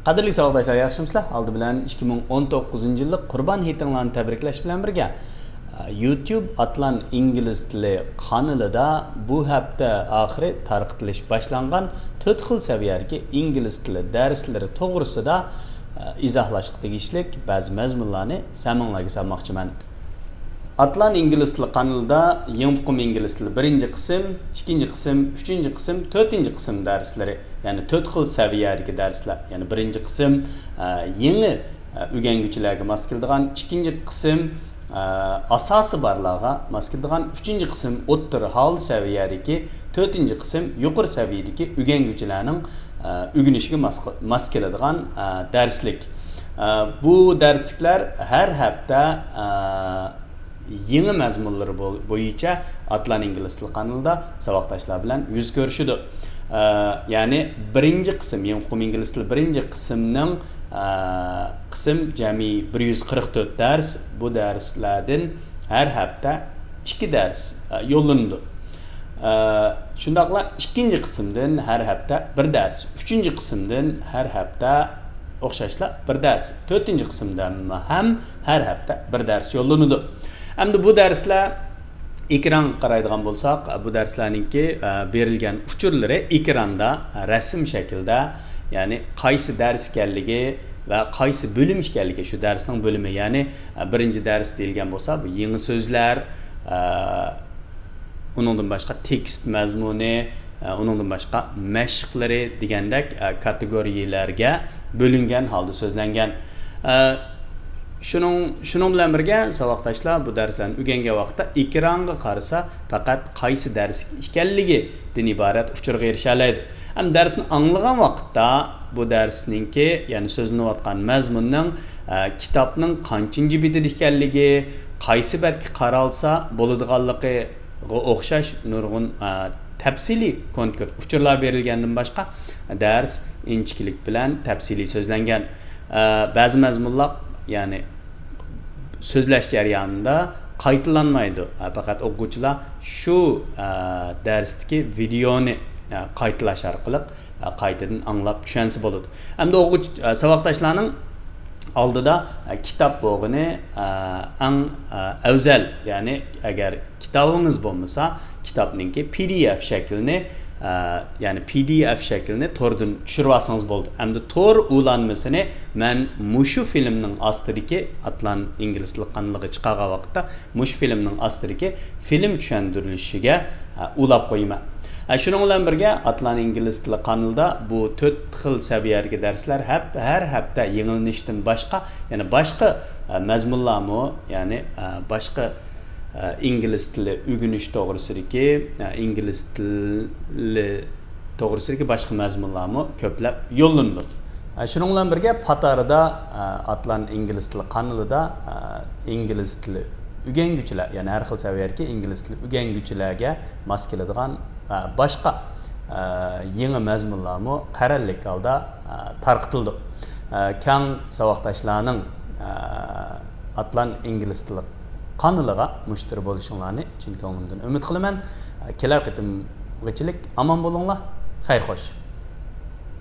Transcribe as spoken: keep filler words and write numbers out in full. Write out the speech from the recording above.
قەدىرلىك ساۋاقداشلار، ياخشىمۇسىلەر؟ ئالدى بىلەن ئىككى مىڭ ئون توققۇزىنچى يىللىق قۇربان ھېيتىڭلارنى تەبرىكلەش بىلەن بىرگە، يۇتيۇب ئاتلان ئىنگلىز تىلى قانىلىدا بۇ ھەپتە ئاخىرى تارقىتىلىش باشلانغان تۆت خىل سەۋىيەدىكى ئىنگلىز تىلى دەرسلىرى توغرىسىدا ئىزاھلاشقا تېگىشلىك بەزى مەزمۇنلارنى سەمىڭلارگە سالماقچىمەن. ئاتلان ئىنگلىز تىلى قانىلىدا يېڭى ئۇقۇم ئىنگلىز تىلى بىرىنچى قىسىم، ئىككىنچى قىسىم، ئۈچىنچى قىسىم، تۆتىنچى قىسىم دەرسلىرى، يەنى تۆت خىل سەۋىيەدىكى دەرسلەر، يەنى بىرىنچى قىسىم، ئە، يېڭى، ئە، ئۆگەنگۈچىلەرگە ماس كېلىدىغان، ئىككىنچى قىسىم، ئە، ئاساسى بارلارغا ماس كېلىدىغان، ئۈچىنچى قىسىم ئوتتۇرا ھال سەۋىيەدىكى، تۆتىنچى قىسىم يۇقىرى سەۋىيەدىكى ئۆگەنگۈچىلەرنىڭ، ئە، ئۆگىنىشىگە ماس، ماس كېلىدىغان، ئە، دەرسلىك. ئە، بۇ دەرسلىكلەر ھەر ھەپتە، ئە، يېڭى مەزمۇنلىرى بو-، بويىچە ئاتلان ئىنگلىز تىلى قانىلىدا ساۋاقداشلار بىلەن يۈز كۆرۈشىدۇ. ئە، يەنى بىرىنچى قىسىم، يېڭى ئۇقۇم ئىنگلىز تىلى بىرىنچى قىسىمنىڭ، ئە، قىسىم جەمئىي بىر يۈز قىرىق تۆت دەرس، بۇ دەرسلەردىن ھەر ھەپتە ئىككى دەرس، ئە، يوللىنىدۇ. ئە، شۇنداقلا ئىككىنچى قىسىمدىن ھەر ھەپتە بىر دەرس، ئۈچىنچى قىسىمدىن ھەر ھەپتە ئوخشاشلا بىر دەرس، تۆتىنچى قىسىمدىن ھەم ھەر ھەپتە بىر دەرس يوللىنىدۇ. ئەمدى بۇ دەرسلەر ئېكرانغا قارايدىغان بولساق، بۇ دەرسلەرنىڭكى، ئە، بېرىلگەن ئۇچۇرلىرى ئېكراندا، ئە، رەسىم شەكلىدە، يەنى قايسى دەرس ئىكەنلىكى ۋە قايسى بۆلۈم ئىكەنلىكى، شۇ دەرسنىڭ بۆلۈمى، يەنى، ئە، بىرىنچى دەرس دېيىلگەن بولسا، بۇ يېڭى سۆزلەر، ئە، ئۇنىڭدىن باشقا تېكىست مەزمۇنى، ئە، ئۇنىڭدىن باشقا مەشىقلىرى دېگەندەك، ئە، كاتېگورىيەلەرگە بۆلۈنگەن ھالدا سۆزلەنگەن. ئە، شۇنىڭ، شۇنىڭ بىلەن بىرگە ساۋاقداشلار بۇ دەرسلەرنى ئۆگەنگەن ۋاقىتتا ئېكرانغا قارىسا پەقەت قايسى دەرس ئىكەنلىكىدىن ئىبارەت ئۇچۇرغا ئېرىشەلەيدۇ. ئەمدى دەرسنى ئاڭلىغان ۋاقىتتا بۇ دەرسنىڭكى، يەنى سۆزلىنىۋاتقان مەزمۇننىڭ، ئە، كىتابنىڭ قانچىنچى بېتىدە ئىكەنلىكى، قايسى بەتكە قارالسا بولىدىغانلىقىغا ئوخشاش نۇرغۇن، ئە، تەپسىلىي كونكرېت ئۇچۇرلار بېرىلگەندىن باشقا، دەرس ئىنچىكىلىك بىلەن تەپسىلىي سۆزلەنگەن. ئە، بەزى مەزمۇنلار، يەنى سۆزلەش جەريانىدا قايتىلانمايدۇ. ئە، پەقەت ئوقۇغۇچىلار شۇ، ئە، دەرستىكى ۋىدېئونى، ئە، قايتىلاش ئارقىلىق، ئە، قايتىدىن ئاڭلاپ چۈشەنسە بولىدۇ. ئەمدى ئوقۇغۇچى، ئە، ساۋاقداشلارنىڭ ئالدىدا، ئە، كىتاب بولغىنى، ئە، ئەڭ، ئە، ئەۋزەل. يەنى ئەگەر كىتابىڭىز بولمىسا، كىتابنىڭكى پى دى ئېف شەكلىنى، ئە، يەنى پى دى ئېف شەكلىنى توردىن چۈشۈرۈۋالسىڭىز بولىدۇ. ئەمدى تور ئۇلانمىسىنى مەن مۇشۇ فىلىمنىڭ ئاستىدىكى، ئاتلان ئىنگلىز تىلى قانىلىغا چىقارغان ۋاقىتتا مۇشۇ فىلىمنىڭ ئاستىدىكى فىلىم چۈشەندۈرۈلۈشىگە، ئە، ئۇلاپ قويىمەن. ئە، شۇنىڭ بىلەن بىرگە، ئاتلان ئىنگلىز تىلى قانىلىدا بۇ تۆت خىل سەۋىيەدىكى دەرسلەر ھەپ-، ھەر ھەپتە يېڭىلىنىشتىن باشقا، يەنە باشقا، ئە، مەزمۇنلارمۇ، يەنى، ئە، باشقا، ئە، ئىنگلىز تىلى ئۆگىنىش توغرىسىدىكى، ئە، ئىنگلىز تىلى توغرىسىدىكى باشقا مەزمۇنلارمۇ كۆپلەپ يوللىنىدۇ. ئە، شۇنىڭ بىلەن بىرگە، پات ئارىدا، ئە، ئاتلان ئىنگلىز تىلى قانىلىدا، ئە، ئىنگلىز تىلى ئۆگەنگۈچىلەر، يەنى ھەر خىل سەۋىيەدىكى ئىنگلىز تىلى ئۆگەنگۈچىلەرگە ماس كېلىدىغان، ئە، باشقا، ئە، يېڭى مەزمۇنلارمۇ قەرەللىك ھالدا، ئە، تارقىتىلىدۇ. ئە، كەڭ ساۋاقداشلارنىڭ، ئە، ئاتلان ئىنگلىز تىلى قانىلىغا مۇشتەرى بولۇشۇڭلارنى چىن كۆڭلۈمدىن ئۈمىد قىلىمەن. ئە، كېلەر قېتىمغىچىلىك ئامان بولۇڭلار. خەير خوش.